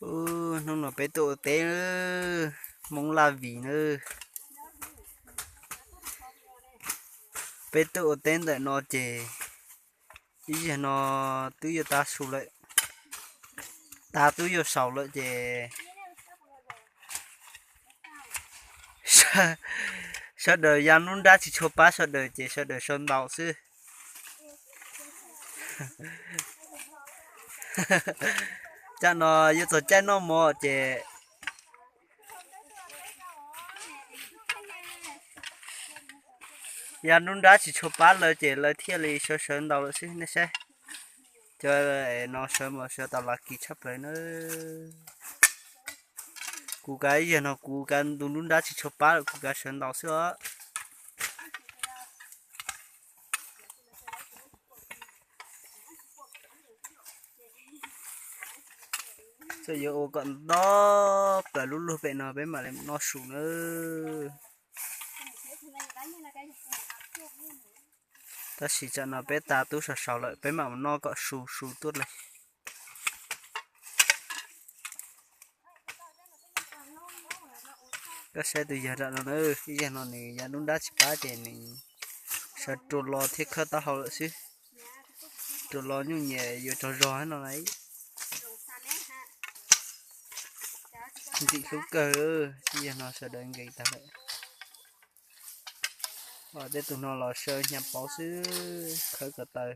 Ub, hnub no peb tuaj ua teb, Hmoob Laj Vim na. Peb tuaj ua teb ntawm no ces ib zaug no twb yuav tag su lawm, tag twb yuav saum lawm ces sawv daws ya nruab nrab tsis tshua pab sawv daws ces sawv daws sawv ntaus xwb. Tsam no yuav txog caij noj mov ces ya nruab nrab tsis tshua pab lawv ces lawv thiaj li sawv sawv ntaus lawm xwb nej saib. Cov no sawv mas sawv tau las kis tshaj plaws na. Kuv kav ib zaug no kuv kav ntu nruab nrab tsis tshua pab lawm kuv kav sawv ntaus xwb os. Txawm yuav ua kom nto plaws lub lug pem no peb mam li noj su na. Tab sis tsam no peb tag tub saum saud lawm peb mam mus noj kom su su tuaj li. Koj saib tus yawg nram no na, ib zaug no nws ya nruab nrab tsis pab ces nws sawv rua los thiab khawb taub hau lawm xwb. Rua los nyuj nyiam yuav tsaug zog no na. Ntxim hlub kawg, ib zaug no sawv daws nkees tag lawm. Tej tus no los sawv hnyav pauv xwb, khawb ko taw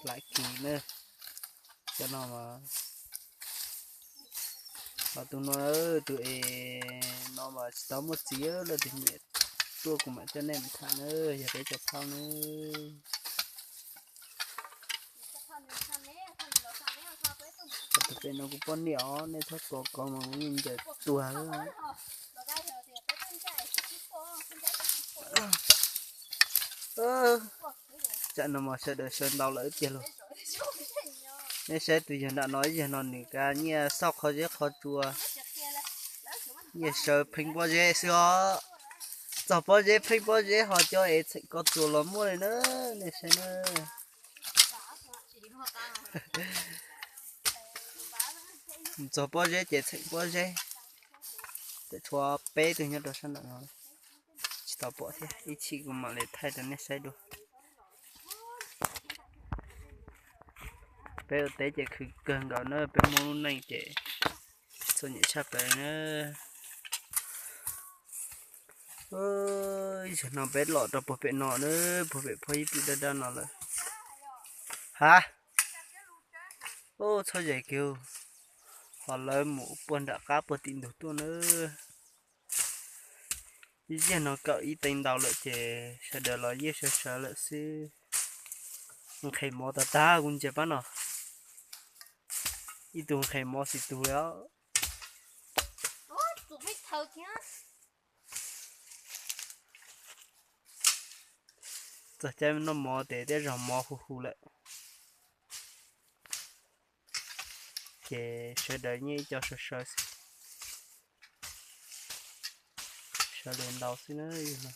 lam kis na. Cov no mas, los tus no, tus es no mas tsis tau muaj txiv, leej twg nyiam tuaj kuv mam coj nej mus tham na, yog peb cov phauj na. Tus pem no kuv poj niam os, nej txhob kov kov mas kuv yeej ncaws tuag. Tsam no mas sawv daws sawv ntau lawm tiag lauj. Nej saib tus yawg nram no, yawg no nws kav nyiaj xauj qhov zeb qhov tsua, nyiaj sawv pheej pob zeb xwb os. Txog pob zeb pheej pob zeb ho cov es txheem ko txuas los muaj li na, nej saib na. Txog pob zeb ces txheem pob zeb. Tseem tshuav peb tug nyob rau sab nram no, tsis tau pom thiab, ib chim kuv mam li thaij rau nej saib dua. Peb ua teb ces khwv kawg nkaus na, peb Hmoob lub neej ces txom nyem tshaj plaws na. Ib zaug no peb los rau puag pem no na, puag pem phab ib pwm dab dab no lawm. Ha, txhob zais kiag, ho lawv mus puag nram qab puag tim ntug tuaj na. Ib zaug no kaum ib teev ntau lawm ces sawv daws los yeej sawv sawv lawm xwb. Nqhes mov tag tag kuv ntsia pab no, ib tug nqhes mov xis tug li os. Txog caij noj mov ces tej zaum mov hu hu lawm, ces sawv daws yeej ib co sawv sawv xwb, sawv daws ntau xwb na.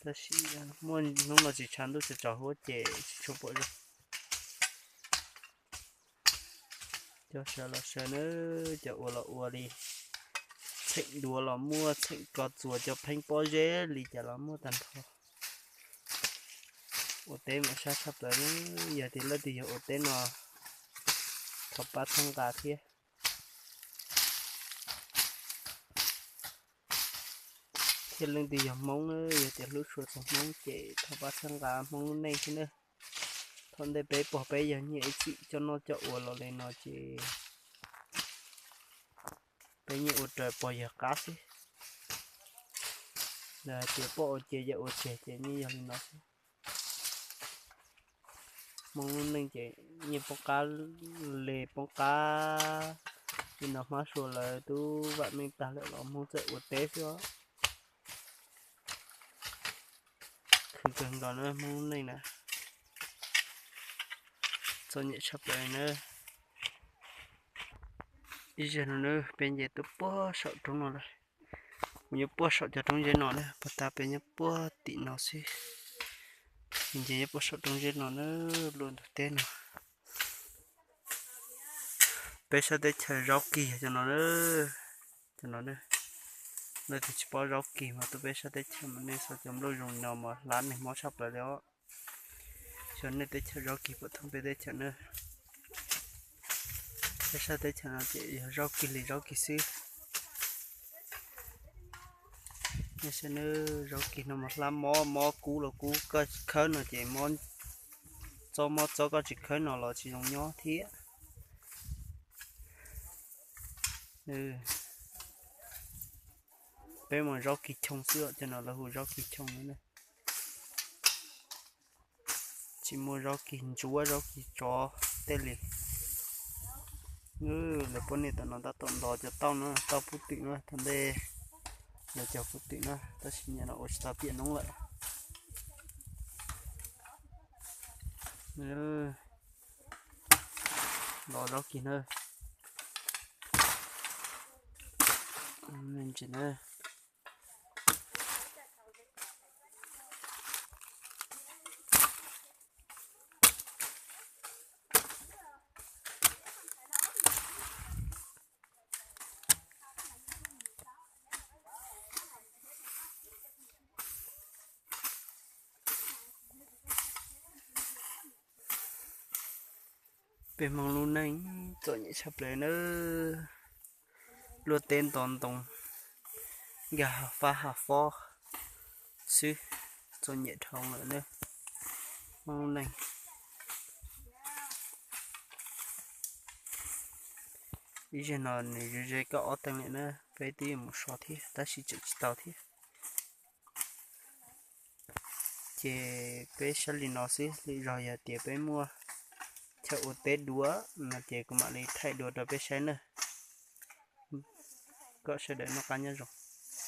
Tab sis muaj hnub no tsis tshav ntuj tsaus tsaus huab ces tsis tshua pom zoo. Cov sawv los sawv na, cov ua los ua li, txheem duav los muaj, txheem ko txuas cov pheej pob zeb li cas los muaj tag nrho. Ua teb mas sab tshaj plaws na, yog tias leej twg yog ua teb no thov pab txhawb nqa thiab. Thiab leej twg yog Hmoob na, yog tias hlub tshua txog Hmoob ces thov pab txhawb nqa Hmoob lub neej thiab na. Thaum ntej peb pog peb yawg nyiaj ib txwm coj noj coj ua los li no ces peb nyiaj ua raws pog yawg qab xwb. Lawv hais tias poj ua ciav yawm ua tseg ces nyiaj yog li no xwb. Hmoob lub neej ces nyiaj poob qab, le poob qab, li no hmab sua lawv twb vam meej tag lawm los Hmoob txawm ua teb xwb os. Khwv kawg nkaus na Hmoob lub neej na, txom nyem tshaj plaws na. Ib zaug no na peb nce tuaj puag saum roob no lawm. Kuv nyob puag saum cov roob zeb no na, puag ta peb nyob puag tim no xwb. Kuv nce nyob puag saum roob zeb no na, luaj ntug teb no. Peb sab teb chaws zaub kig cov no, cov no, leej twg tsis paub zaub kig mas tuaj peb sab teb chaws mas nej xauj cov nplooj zoo no mas hlab neeg mob tshaj plaws li os. Xyov nej teb chaws zaub kig puas thooj peb teb chaws na. Peb sab teb chaws no ces yog zaub kig li zaub kig xwb. Nej saib nawb, zaub kig no mas hlab mob, mob kub los kub, koj khawb no ces mob, txob mob txob, koj tsis khawb no los tsis zoo nyob thiab. Peb mas zaub kig choo xwb, cov no lawv hu zaub kig choo na. Tsis muaj zaub kig ntsuab zaub kig tsov tej li. Lawv poj niam tam no tab tom ntov cov tauj na, tauj pub twm na, thaum ntej lawv cog pub twm na, tab sis niaj no ua tsis tau tiam noob lawm. Ntov zaub kig na. Peb Hmoob lub neej txom nyem tshaj plaws nawb. Luaj teb nto ntoo, nkag hav fab hav fob xwb, txom nyem dhau lawm nawb. Hmoob lub neej ib zaug no nws ze ze koj ob teev lawm na, peb twb yuav mus so thiab tab sis tseem tsis tau thiab. Ces peb saib li no xwb, lwm zaug yog tias peb muaj chaw ua teb dua no ces kuv mam li thaij dua rau peb saib na. Kom sawv daws noj qab nyob zoo.